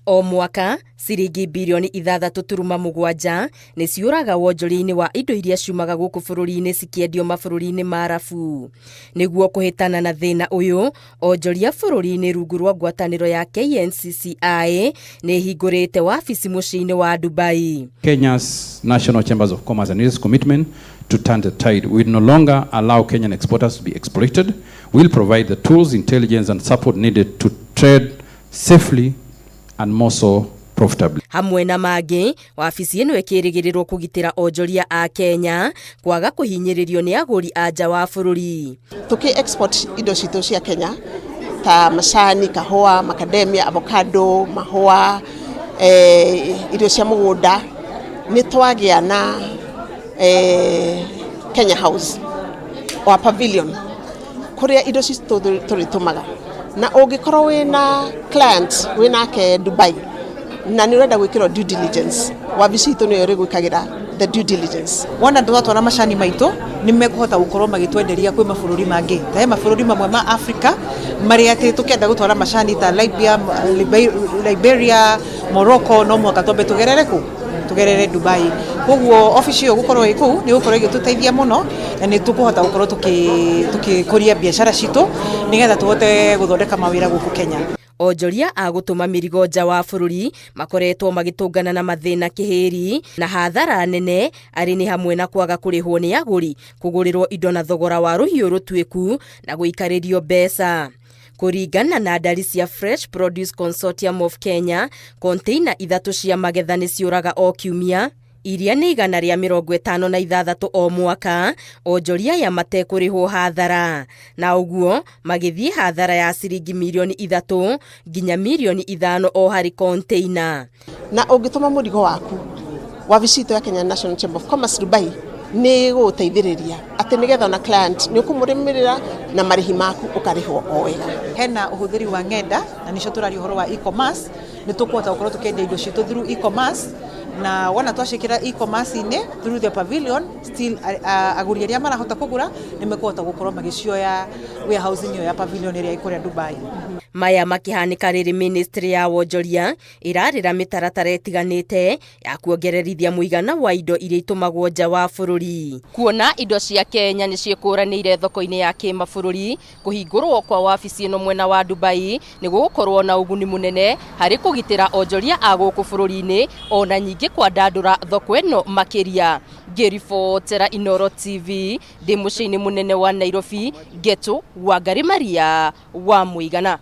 O mwaka, ciringi birioni 6.7 nĩ ciũraga wonjoria-inĩ wa indo iria ciumaga gũkũ bũrũri-inĩ cikĩendio mabũrũri-inĩ ma Arabu. Nĩguo kũhĩtana na thĩna ũyũ, onjoria bũrũri-inĩ rungu rwa ngwatanĩro ya KNCCI nĩ ĩhingũrĩte wabici mũciĩ-inĩ wa Dubai. Kenya's National Chambers of Commerce and Industry's commitment to turn the tide. We no longer allow Kenyan exporters to be exploited. We'll provide the tools, intelligence, and support needed to trade safely and more so profitably. Hamwe na mangĩ, wabici ĩno ĩkĩrĩgĩrĩrwo kũgitĩra onjoria a Kenya kwaga kũhinyĩrĩrio nĩ agũri a nja wa bũrũri. Tũkĩ export indo citũ cia Kenya ta macani, kahũa, macadamia, avocado, mahũa, irio cia mũgũnda, nĩ twagĩa na Kenya House or pavilion kũrĩa indo citũ tũrĩtũmaga. Na ũngĩkorwo wĩna client wĩnake Dubai na nĩ ũrenda gwĩkĩrwo due diligence, wabici itũ nĩyo ĩrĩgwĩkagĩra the due diligence. Wona twatwara macani maitũ, nĩ mekũhota gũkorwo magĩtwenderia kwĩ mabũrũri mangĩ, ta he mabũrũri mamwe ma Africa marĩa atĩ tũkĩenda gũtwara macani ta Libya, Liberia, Morocco, no mũhaka twambe tũgerere kũ tũgerere Dubai. Koguo obici ĩyo gũkorwo ĩ kũu nĩ gũkorwo ĩgĩtũteithia mũno, na nĩ tũkũhota gũkorwo tũgĩkũria biacara citũ nĩgetha tũhote gũthondeka mawĩra gũkũ Kenya. Onjoria a gũtũma mĩrigo nja wa bũrũri makoretwo magĩtũngana na mathĩna kĩhĩri na hathara nene, arĩ nĩ hamwe na kwaga kũrĩhwo nĩ agũri, kũgũrĩrwo indo na thogora wa rũhiũ rũtuĩku na gũikarĩrio mbeca. Kũringana na ndari cia Fresh Produce Consortium of Kenya, konteina 3 cia magetha nĩ ciũraga o kiumia, iria nĩ 156 o mwaka, onjoria aya matekũrĩhwo hathara, na ũguo magĩthiĩ hathara ya ciringi mirioni 3 nginya mirioni 5 o harĩ konteina. Na ũngĩtũma mũrigo waku, wabici itũ ya Kenya National Chamber of Commerce Dubai nĩ gũgũteithĩrĩria atĩ nĩgetha ona client nĩ ũkũmũrĩmĩrĩra na marĩhi maku ũkarĩhwo o wega. Hena ũhũthĩri wa ng'enda, na nĩcio tũraria ũhoro wa e-commerce. Nĩ tũkũhota gũkorwo tũkĩendia indo citũ through e-commerce, na wona twacikĩra e-commerce-inĩ through the pavilion, still agũri arĩa marahota kũgũra nĩ mekũhota gũkorwo magĩcioya warehouse-inĩ ĩyo ya pavilion ĩrĩa ĩ kũrĩa Dubai. Maya makĩhanĩka rĩrĩ ministry ya wonjoria ĩrarĩra mĩtaratara ĩtiganĩte ya kuongererithia mũigana wa indo iria itũmagwo nja wa bũrũri. Kuona indo cia Kenya nĩ ciĩkũranĩire thoko-inĩ ya kĩmabũrũri, kũhingũrwo kwa wabici ĩno mwena wa Dubai nĩ gũgũkorwo na ũguni mũnene harĩ kũgitĩra onjoria a gũkũ bũrũri-inĩ, ona nyingĩ kwandandũra thoko ĩno makĩria. Ngĩribotera Inooro TV ndĩ mũciĩ-inĩ mũnene wa Nairobi, Ngetu Wangari Maria wa Mũigana.